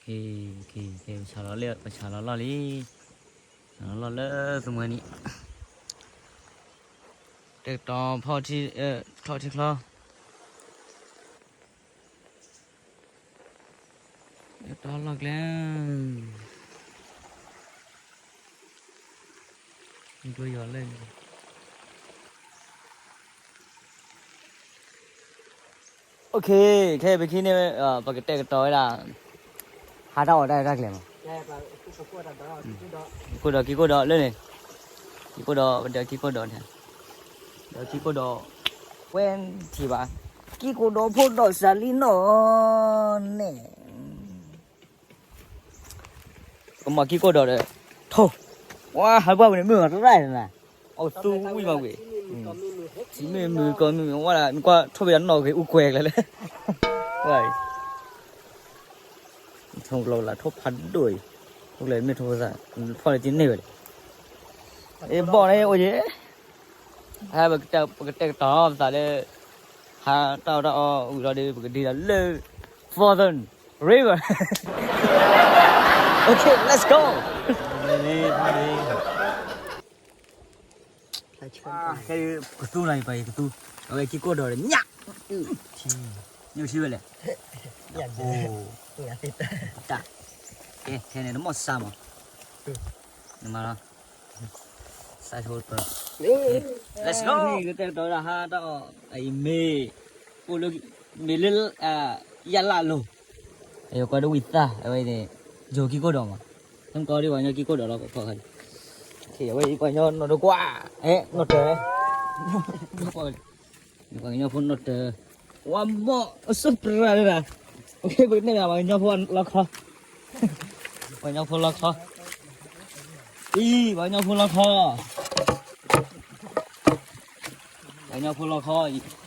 ကဲ, ကဲ, ကဲ, ပဆးလီၤလံ, ပဆးလီၤလီၢ်လံ, ဆးလီၤလီၢ်လၢသမၢနံၤ, တဲကတီၤဖီၣ်ထံ, ထီၣ်ထံချီ, တဲကတီၤလီၢ်ကျဲ, ဒိယီၤလၢ OK, ခဲအံၤပခံန့ၣ် ပကတဲကတီၤဝဲဒၣ် ဟးတၢ်အီၣ်တၢ်အီတၢ်ကျဲမး, ကံၢ်ကိၢ်ဒီး ကံၢ်ကိၢ်ဒီးလၢန့ၣ်, ကံၢ်ကိၢ်ဒီး ပဒီးကံၢ်ကိၢ်ဒီး, ဒီးကံၢ်ကိၢ်ဒီး, ဝဲထံၣ်ဘၣ်, ကံၢ်ကိၢ်ဒီးဖိဒီးစးလံနီၢ်န့ၣ် ကမၤကံၢ်ကိၢ်ဒီးဒီး, ထိၣ်, ဝါ ဟးပှၢ်ဝဲန့ၣ် မုၢ်အတရၣ်နၤ, အသူဝံၣ်မးဝံၣ်, ထံမ့ၢ်မုၢ်ကီၢ်မ့ၢ်မုၢ် ဝါဒၣ် နကွၢ်ထိၣ်ဖဲဒီးနီၣ်ဂ့ၤအူကွဲၤကျဲလဲၣ်, ဝါအံၤ, ထိၣ်ဘျီလၢထိၣ်ဖးဒိၣ်အံၤ, ထိၣ်ကျဲမ့ၢ်ထိၣ်ဖိသၣ်, ဖီၣ်လၢတန့ၢ်ဝဲလဲၣ်, အ့ၣ် ဘီၣ်န့ၣ်အိၣ်ယဲ ပကတဲကတီၤပသးလၢ ဟးတၢ်အီၣ်တၢ်အီဝံၤလီၤဒီး ပကဒ့ဒီးလၢ Forthern River. Okay, let's go. ခဲအံၤကသူနၤအံၤပှၤအံၤကသူ, အဝဲကံၢ်ကိၢ်ဒီးဒီးညၣ်, ညၣ်ထံဝဲလဲၣ်, တၢ်, ကဲ ခဲန့ၣ်တမီၢ်စါမး, နမၤလီၤ စါဆိတၢ်, Let's go. ကတဲကတီၤဝဲဒၣ်ဟါတၢ်အီၣ် အံၤမ့ၢ်, အိၣ်လၢ, မ့ၢ်လၢ, ယၣ်လၣ်လိၤ, အကွၢ်ဒိဝံသၣ် အဝဲန့ၣ်, ယိၤကံၢ်ကိၢ်ဒီးမး, နကီဒ်ပှၤကညီကံၢ်ကိၢ်ဒီးလီၤဖီၣ်ခါ, အဝဲပှၤကညီနီၢ်တကွၢ်, အဲ နီၢ်တၢၤ ပှၤကညီဖိနီၢ်တၢၤ, ဝါဘီၣ်အစပြၢ်လၢ, ပကနဲၣ်မး ပှၤကညီဖိလီခီ, ပှၤကညီဖိလီခီ, အံၤ ပှၤကညီဖိလီခီ, ပှၤကညီဖိလီခီ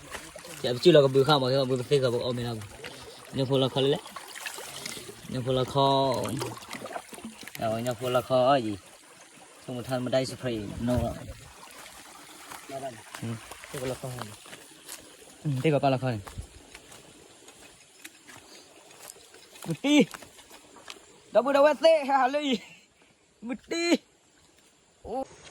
အံၤ, ပစုၢ်လီၤကဘုးဃာ်မး ကဘုးပသ့ဃာ်ပကအီၣ်မ့ၤလီၤ, ပှၤကညီဖိလီခီလဲၣ်လဲၣ်, ပှၤကညီဖိလီခီ, ပှၤကညီဖိလီခီအံၤ, ဆိကမိၣ်ထါမတၤ surprise နီၤ, သ့ၣ်ကပာ်လီခီန့ၣ် မတံၤ, ဒီပုၢ်ဒီဝဲၢ်သ့ၣ် ဟဲဟးလၢအံၤ, မတံၤ,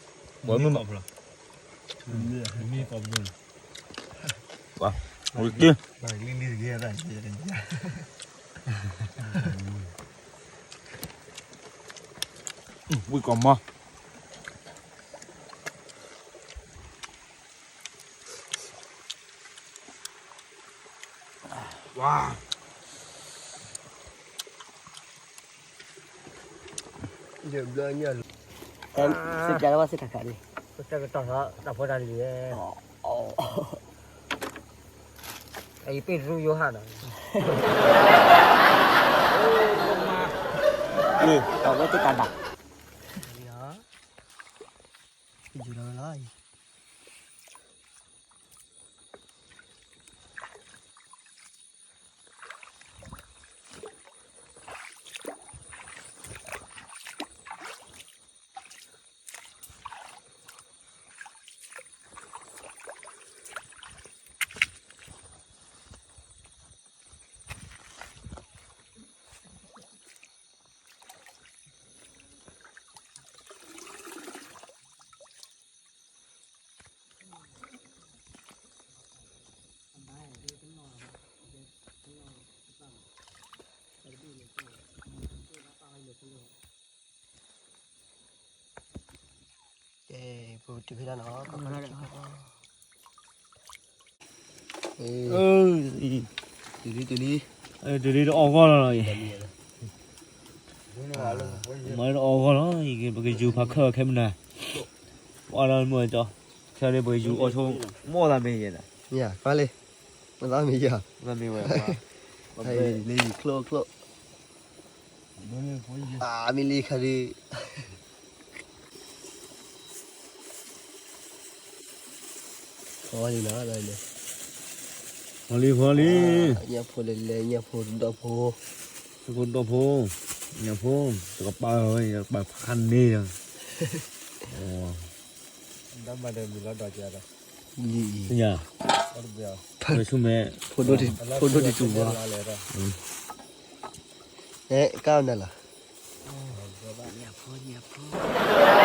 ပှၤမုၢ်မးဖျီ, ဝံၤက့ၤ, ဝံၤကီၢ်မး, ဝါ ယဘျီညါလီၤ, စ့ၢ်ကီးလၢဝဲစ့ၢ်ကီးလံ, ကတၢၢ်ကတီၢ်သီ တၢ်ဖိတၢ်လံၤ, အံၤပ့ၢ်ရူယိၤဟၣ်နီၤ, အဝဲသ့ၣ်တၢ်ဒၣ်, ယူၤလီၤဝဲလီၤအံၤ.တုၤလံ တုၤလံ တုၤလံတအီၣ်ဂီၢ်လီၤ, မၤတအီၣ်ဂီၢ်လီၤ, ပကယူၤဖးခၢၣ်ခဲမနၤ, ပှၤလၢမုၢ်ကၠီ, ခဲန့ၣ်ပကယူၤအီၣ်ဆိ, မ့ၢ်သးမ့ၢ်ယဲ, မ့ၢ်သးမ့ၢ်ယဲ, မ့ၢ်ဝဲ, လံ ချိၣ်ချိၣ် အမ့ၢ်လံခါဒုး, ဖီလံနီၤ, ဖီလံ ဖီလံ, ညၣ်ဖိလဲၤလဲၤ ညၣ်ဖိဒီဖိ, ညၣ်ဖိဒီဖိ, ညၣ်ဖိ, တကပၤဝဲ တကပၤဖးန့ၢ်ဒီး, ဒီးမၤဒီးမုၢ်လီၤဒီးကဒီး, ညါ, ဝဲဆူမဲ, ဖိဒိၣ်တတူၢ်ဘၣ်, ကါအီၤနၤလီၤ.